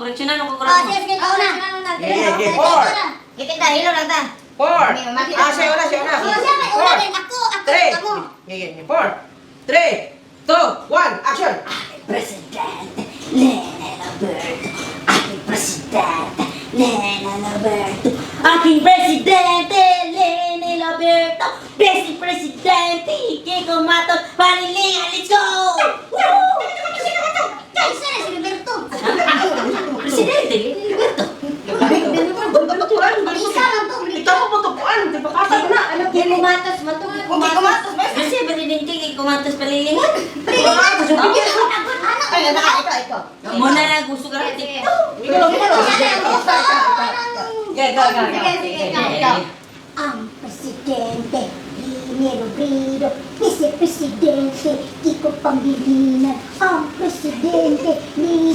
Koreksyonan ako Oh, koreksyon. sige, sige, ikaw na. Okay, four. Kita ta, hilo lang ta. Four. Ah, siya una, siya una. Oh, siya may una Four. din. Ako, ako, Three. ako. Okay, okay. Four, three, two, one, action! Presidente Lene Roberto. Aking presidente Lene Roberto. Aking presidente Lene Roberto. Best presidente Kiko Matos. Panilingan, let's go! Woo! Isa na si Roberto. Presidente, Lene Roberto. Isa lang to. Ikaw mo tupuan, di ba kasal na? Ano Kiko Matos man to? Kiko Matos. Kasi presidente Kiko Matos Panilingan. Ano? Ay, ikaw, ikaw, ikaw. Muna na gusto ka rin. Ikaw lang, ikaw lang. Go, go, go. Sige, sige, ikaw, ikaw. Ang presidente, Leni Robredo, vice-presidente, Kiko Pangilinan. Ang presidente, Leni